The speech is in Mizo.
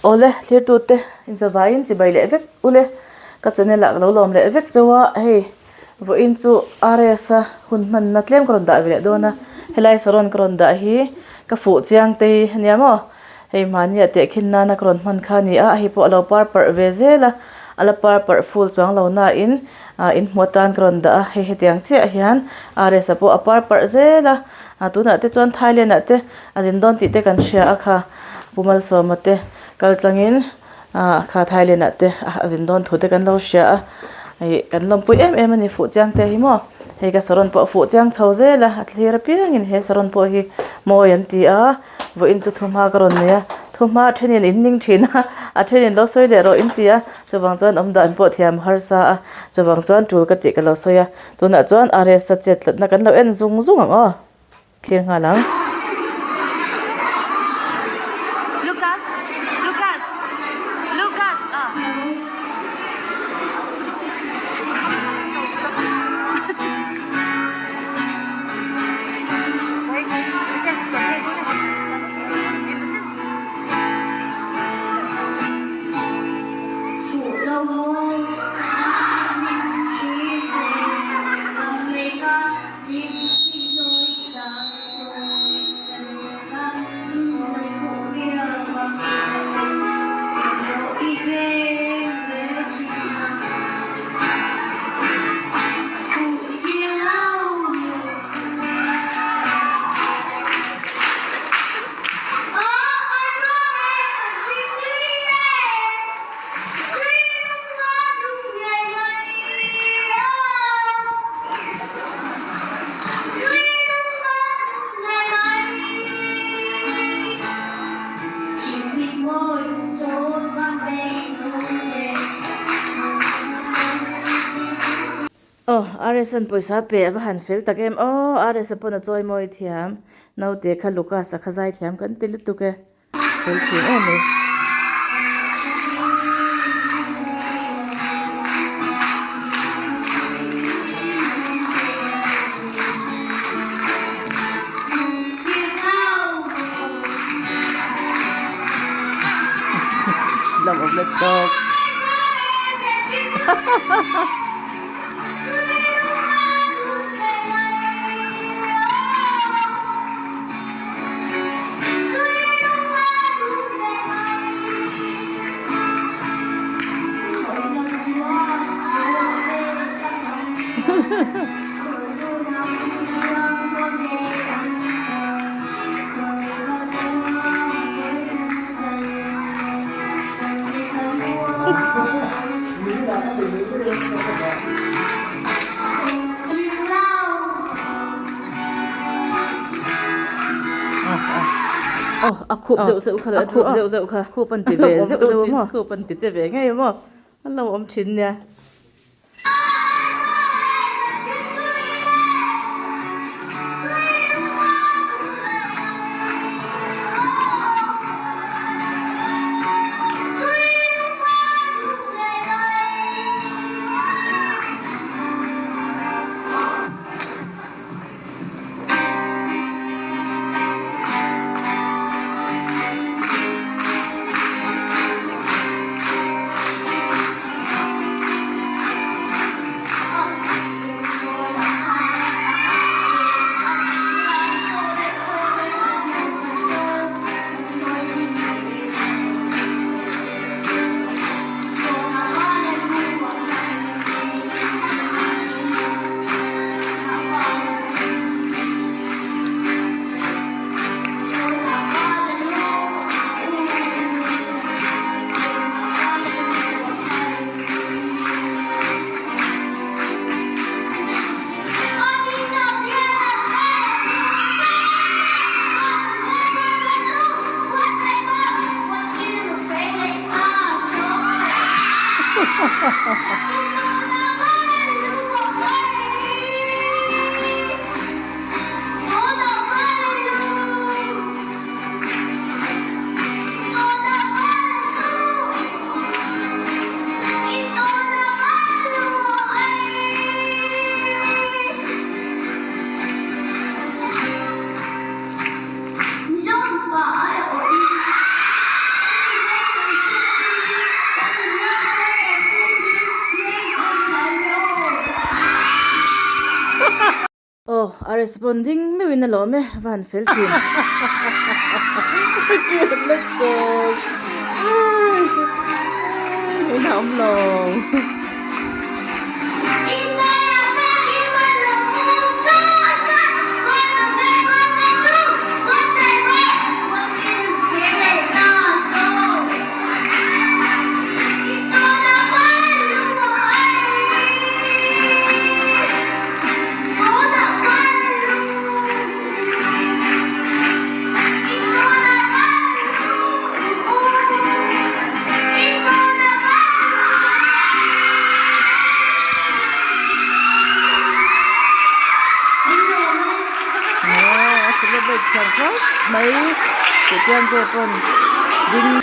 Awle thlirtute inzavaiin chibai leh vek ule ka channel ah ka lo lawm leh vek chauh a hei vawiin chu RS a hun hmanna tlem ka rawn dah ve leh dawn a helai saron ka rawn dah hi ka fuh chiang te hi ania maw hei mahni ah tehkhin nana ka rawn hman kha a ni a hei pawh a lo par parh ve zel a a la par parh full chuang lo na in ah inhmuh atan ka rawn dah a hei hetiang chiah hian RS a pawh a par parh zel a ah tunah te chuan Thailand ah te a zin dawn tih te kan hria a kha. Pu Malsawma te kal tlangin ah kha Thailand ah te a zin dawn thu te kan lo hria a, ih kan lawmpui em em a ni fuh chiang te hi maw hei ka saron pawh a fuh chiang chho zel a, a thlir apiangin he saron pawh hi mawi an ti a, vawiin chu thuhma ka rawn nei a, thuhma a thenin in ning thin a, a thenin lo sawi leh rawh in ti a, chuvang chuan awm dan pawh thiam harsa a, chuvang chuan tul ka tih ka lo sawi a, tunah chuan RS a chet tlatna kan lo en zung zung ang aw. Thlir nghal ang. Lucas, Lucas, Lucas, ah. Aw RS an pawisa pe a va han fel tak em aw RS a pawn a chawi mawi thiam naute kha Lucas a kha zai thiam kan ti lutuk e. Fel thin em mai. Lam awm let tawp. Aw a khup zeuh zeuh kha a khup zeuh zeuh kha khup an ti ve zeuh zeuh maw khup an ti che ve ngei maw an lo awm thin nia. A responding meuhin a lawm e, va han fel thin. A celebrate thiam khawp mai tih chiang te pawn ding.